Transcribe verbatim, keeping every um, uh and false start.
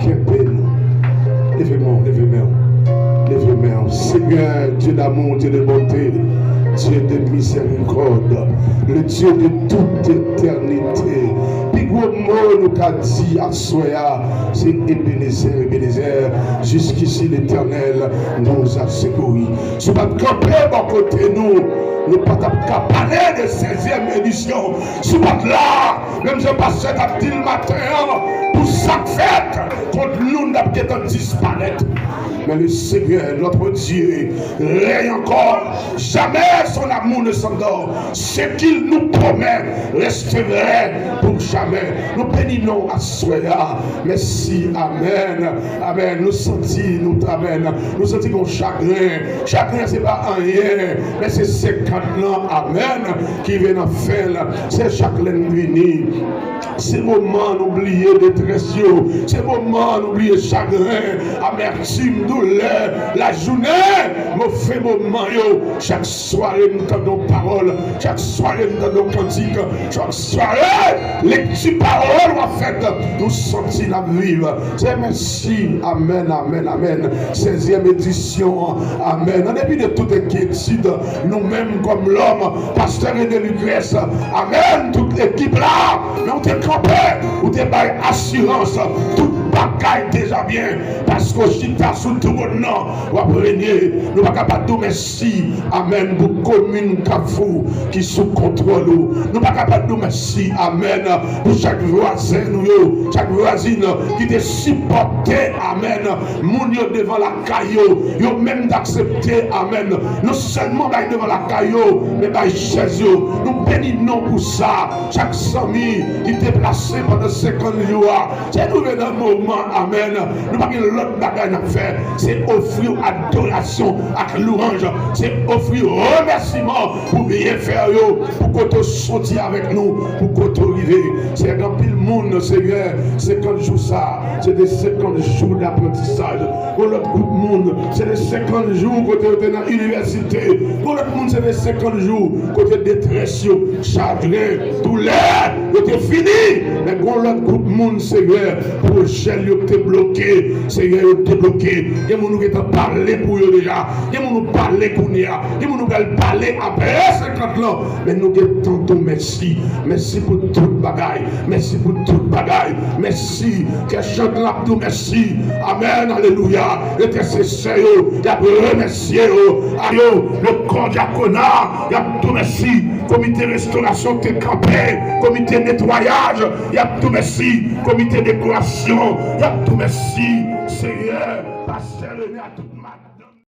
Kenbe nou. Leve men w, leve men w. Leve men w. Seigneur, Dieu d'amour, Dieu de bonté, Dieu de miséricorde, le Dieu de toute éternité. Pi gwo mo nou ka di aswè a, se Ebenezer, Ebenezer, jusqu'ici l'Éternel nous a secourus. Si w pa t kanpe bò kote nou, nou pa t ap ka pale de sèzyèm edisyon. Si w pa t la, menm jan pastè t ap di l maten an, pou sa k fèt kont nou, n ap gentan disparèt. Mais le Seigneur, notre Dieu, règne encore. Jamais son amour ne s'endort. Ce qu'il nous promet reste vrai pour jamais. Nou beni non aswè a. Mèsi, amèn, amèn. Nou santi, nou, amèn. Nou santi gon chagren. Chagren se pa anyen, men se senkant lan, amèn, ki vin nan fen l. Se chak lè n vini. Se moman nou bliye detrès yo. Se moman nou bliye chagren, amètim, doulè, lajounen, move moman yo. Chak sware n tande yon pawòl. Chak sware n tande yon kantik. Chak sware lekti pawòl w ap fèt, nou santi n ap viv. Se mèsi. Amèn, amèn, amèn. Sèzyèm edisyon. Amèn. An depi de tout enkyetid, nou menm kòm lòm, pastè René Lucrèce, amèn, tout ekip la, men ou te kanpe, ou te bay asirans, tout bagay deja byen, paske w chita sou twòn nan, w ap renye. Nou pa ka pa di w mèsi, amèn, pou komin Kafou ki sou kontwòl ou. Nou pa ka pa di w mèsi, amèn, pou chak vwazen nou yo, chak vwazin ki te sipòte, amèn, moun yo devan lakay yo, yo menm t aksepte, amèn, non sèlman bay devan lakay yo, men bay chèz yo. Nou beni non pou sa. Chak zanmi ki deplase pandan senkant jou a, se nou rive nan moman, amèn, nou pa gen lòt bagay n ap fè, se ofri w adorasyon ak lwanj, se ofri remèsiman pou byenfè yo, pou kote w soti avèk nou, pou kote w rive. Se gen anpil moun, Senyè, senkant jou sa, se te senkant jou daprantisaj. Gon lòt gwoup moun, se te senkant jou kote yo te nan inivèsite. Gon lòt moun, se te senkant jou kote detrès yo, chagren, doulè yo te fini. Men gon lòt gwoup moun, Senyè, pwojè yo te bloke, Senyè, yo debloke. Gen moun ou gentan pale pou yo deja. Gen moun ou pale kounye a. Gen moun ou pral pale apre senkant lan. Men nou gentan di w mèsi. Mèsi pou tout bagay. Mèsi pou tout bagay. Mèsi. Kè chante l ap di w mèsi. Amèn. Alelouya. Entèsesè yo, y ap remèsye yo. A yo, le kò dyakona, y ap di w mèsi. Komite restorasyon te kanpe. Komite netwayaj, y ap di w mèsi. Komite dekorasyon, y ap di w mèsi. Senyè, pastè Rene a tout mat.